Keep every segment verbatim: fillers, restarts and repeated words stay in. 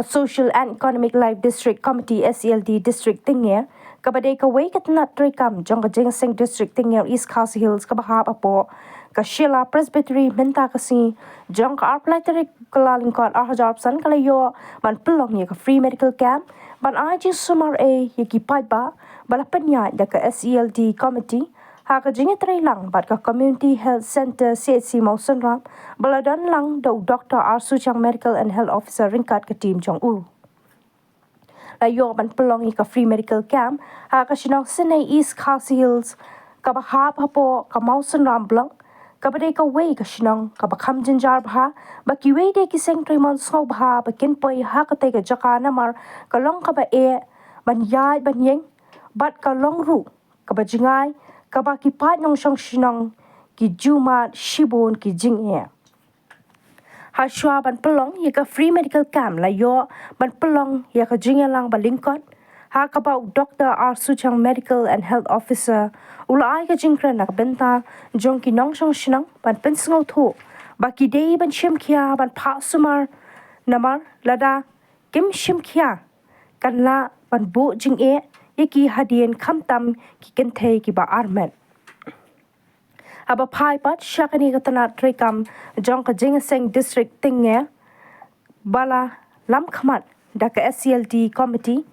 Social and Economic Life District Committee, S E L D, District Tyngeh, kaba dei kawei ka tnat treikam jong ka jingïaseng District Tyngeh East Khasi Hills kaba hap hapoh ka Shella Presbytery mynta ka sngi, jong ka arphew lai tarik Kyllalyngkot arhajar arphew san, ka la ïoh ban pynlong ïa ka free medical camp ban ai jingsumar eh ïa ki paidbah ba la pynïaid da ka S E L D Committee ha ka jingïatreilang bad ka Community Health Centre, C H C, Mawsynram, ba la don lang da u Doctor R Suchang, Medical and Health Officer, ryngkat ka team jong u. La ïoh ban pynlong ïa ka free medical camp ha ka shnong Synei, East Khasi Hills, kaba hap hapoh ka Mawsynram Block, kaba dei kawei ka shnong kaba kham jynjar bha, ba kiwei de ki seng treimon sngewbha ba kin poi ha katei ka jaka namar ka long kaba eh ban ïaid ban ïeng, bad ka long ruh kaba jngai kaba ki paid nongshong shnong ki ju mad shibun ki jingeh. Hashwa ban pynlong ïa ka free medical camp, la ïoh ban pynlong ïa ka jingïalang ba lyngkot, ha kaba u Doctor R Suchang, Medical and Health Officer, u la ai ka jingkren na ka bynta jong ki nongshong shnong ban pynsngewthuh ba ki dei ban shim khia ban phah sumar, namar lada kim shim khia kan lah ban buh jingeh ïa ki hadien, khamtam ki kynthei kiba armet. Haba phai pat sha kane ka tnat treikam jong ka jingïaseng District Tyngeh ba la lam khmat da ka S E L D Committee,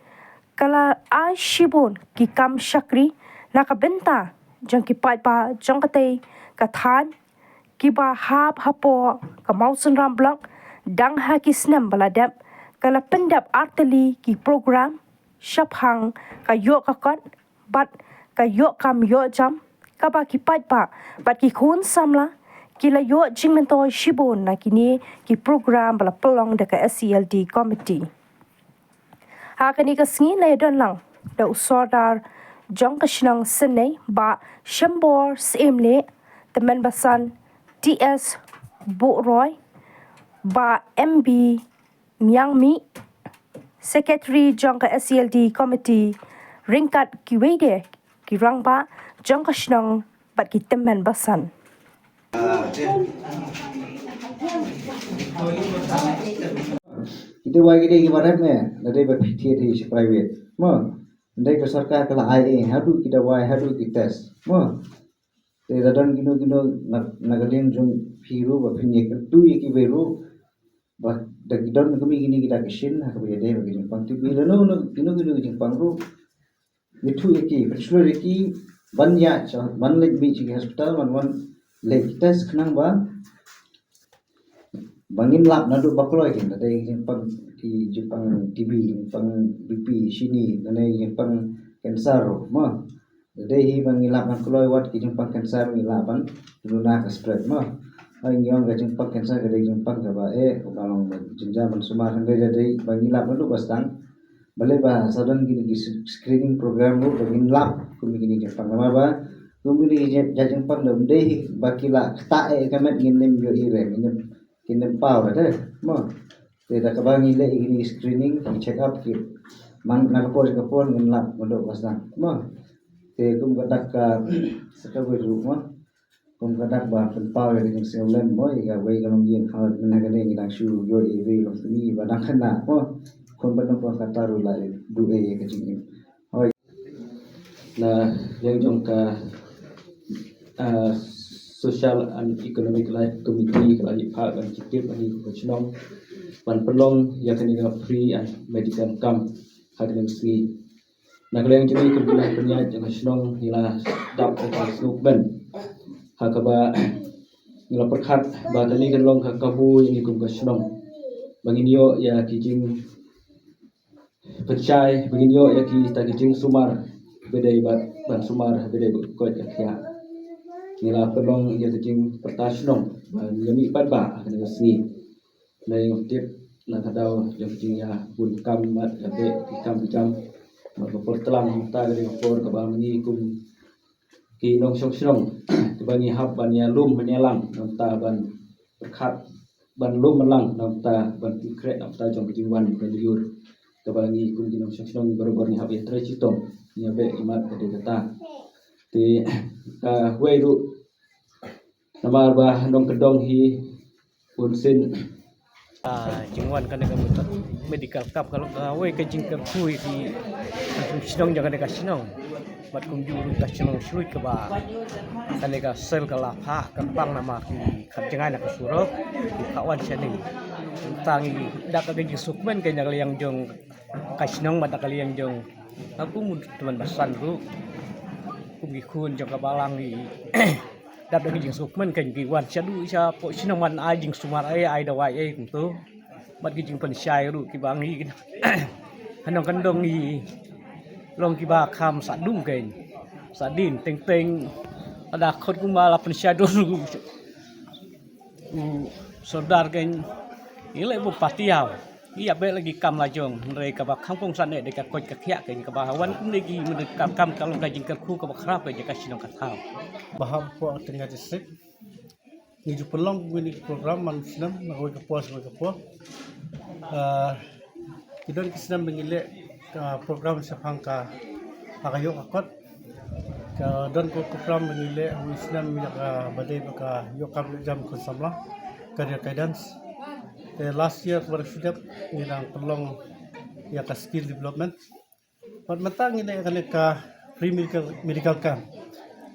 ka la ai shibun ki kam shakri na ka bynta jong ki paidbah jong katei ka thaiñ, kiba hap hapoh ka Mawsynram Block. Dang ha ki snem ba la dep, ka la pyndep artylli ki program shaphang ka ïoh ka kot bad ka ïoh kam ïoh jam, kaba ki paidbah bad ki khun samla ki la ïoh jingmyntoi shibun na kine ki program ba la pynlong da ka S E L D Committee. Ha kane ka sngi la ïadon lang da u Sordar jong ka shnong Synei, Bah Shembor Syiemlieh, Tymmen Basan T S Buhroi, Bah M B Miang Mih, Secretary jong ka S E L D Committee, ryngkat kiwei de ki rangbah jong ka shnong bad ki tymmen basan. Kita wai kita ki barat me, nadei ba phi thied hi shi private. Mo, nadei ka sorkar ka la ai eh, haduh ki dawai, haduh ki test. Mo, te da don kino kino na, na ka liang jong phi ruh ba phin ïa kyntu ïa kiwei ruh ba da ki don kmie kine ki da ka shin ha kaba ïadei ba ki jingpang T B lano kino kino ki jingpang ruh. Ïathuh ïa ki, pynshlur ïa ki ban ïa, ban leit mih sha ki hospital, ban wan leit test khnang ba ba ngin lap naduh ba kloi ki, lada ïa ki jingpang, ki jingpang T B, jingpang B P, shini, lane jingpang cancer ruh, mo. Lada hi ba ngin lap ban kloi wat ki jingpang cancer, ngin lap ban duna ka spread, mo. Ai ngi ong ka jingpang cancer ka dei jingpang kaba eh, kaba long ba jynjar ban sumar, hynrei lada ba ngin lap naduh ba sdang. Balei ba sa don kine ki screening program ruh ba ngin lap kum kine ki jingpang, namar ba kum kine ki jingpang da ym dei ba ki la ktah eh ka met ngin nym ïohi re, ngin nym, ngin nym paw re, mo. Te da kaba ngi leh kine ki screening, ki check up, ki man na ka por ka por ngin lap naduh ba sdang, mo. Te kum ka dak ka sa kawei ruh, mo. Kum ka dak ba pynpaw ïa ka jingsngewlem, mo, ïa kawei ka longïing, ha mynta kane ngi dang shu ïoh ïa kawei ka longïing ba dang khynnah, mo. Khun ba nongpang kata ruh la duh ïa ka jingim. Hooid. Na liang jong ka, ah, Social and Economic Life Committee ka la ïa phah ban ki tip ha kane ka shnong ban pynlong ïa kane ka free and medical camp ha kane ka sngi. Na ka liang jong ngi kum ki nongpynïaid jong ka shnong ngi la dap da ka sngewkmen ha kaba ngi la pyrkhat ba kane kan long ka kabu ïa ngi kum ka shnong ba ngin ïoh ïa ki jingpynshai, ba ngin ïoh ïa kita ki jingsumar ba dei bad ban sumar ba dei bad koit ka khiah. Ngi la pynlong ïa ka jingpyrta shnong ba ngi ïa mih pat ba ha kane ka sngi. Ngi tip na ka daw jong ka jingïabun kam bad ka beh ki kam ki jam. Bad ka por tlang mynta ka dei ka por kaba ma ngi kum ki nongshong shnong kaba ngi hap ban ïalum ban ïalang, nangta ban pyrkhat ban lum ban lang, nangta ban khreh nangta jong ka jingwan ka lyiur kaba ngi kum ki nongshong shnong barabor ngi hap ïatrei chitom, ngi ïabeh ïamat ka dei kata. Te kawei ruh namar ba nongkyndong hi bunsien Jingwan kane ka medical camp ka long kawei ka jingkyrkhu ïa ki shnong jong kane ka shnong. Bad kumjuh ruh ka shnong Shilluk kaba kane ka sel ka la phah kyrpang namar ki khlem jngai na ka surok, ki phah wan shane. Tang i da ka jingsngewkmen ka na ka liang jong ka shnong bad na ka liang jong ka kum tymmen basan ruh kum ki khun jong ka balang i dap da ka jingsngewkmen ka ki wan shaduh shapoh shnong ban ai jingsumar ai, ai dawai ai kumto. Bad ki jingpynshai ruh kiba ngi hanong kandong ngi long kiba kham sa dum kein sa din teng teng ada khot kumba la pynshai dum ruh. U sordar kein ngi leh bu patiaw. Ïa beh lagi kam la jong hynrei kaba kham kong sa ne de ka koit ka khiah kein kaba wan kumne ki mene ka kam ka long ka jingkyrkhu kaba khrap kein ka shnong ka thaw. Ba hapoh Tengah District ngi ju pynlong kine ki program man snem na kawei ka por sha kawei ka por. Ah, ki don ki snem ba ngi leh ka program shaphang ka ha ka ïoh ka kot. Ka don ka program ba ngi leh kawei snem ïa ka ba dei ba ka ïoh kam ïoh jam khun samla, career guidance. Te last year ba la shu dep ngi dang pynlong ïa ka skill development. Bad mynta ngi leh kane ka free medical, medical camp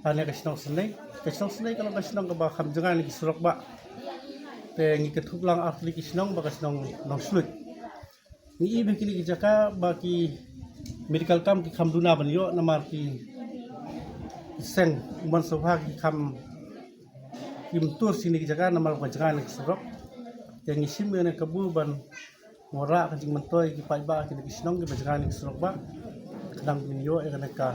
ha kane ka shnong Synei. Ka shnong Synei ka long ka shnong kaba kham jngai na ki surok ba. Te ngi kynthup lang ar tylli ki shnong ba ka shnong Nongshluit. Ngi i ba kine ki jaka ba ki medical camp ki kham duna ban ïoh namar ki seng umman sawha ki kham kim tur sini ki jaka namar ba jngai na ki surok. Te ngi shim ïa kane ka kabu ban wanrah ka jingmyntoi ki paidbah kine ki shnong kiba jngai na ki surok ba khnang ban ïoh ïa kane ka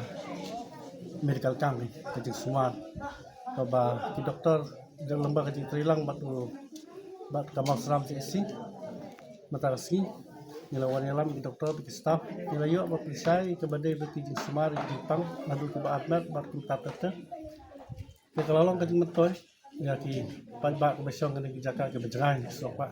medical camp ka jingsumar. Kaba ki doktor da lamba ka jingtreilang bad u bad ka Mawsynram C H C. Mynta ka sngi ngi la wan ïalam ki doktor ki staff ngi la ïoh ba pynshai kaba dei ba ki jingsumar ki jingpang naduh kiba armet bad kumta ter ter. Te ka la long ka jingmyntoi ïa ki paidbah kiba shong kane ki jaka kiba jngai na ki surok ba.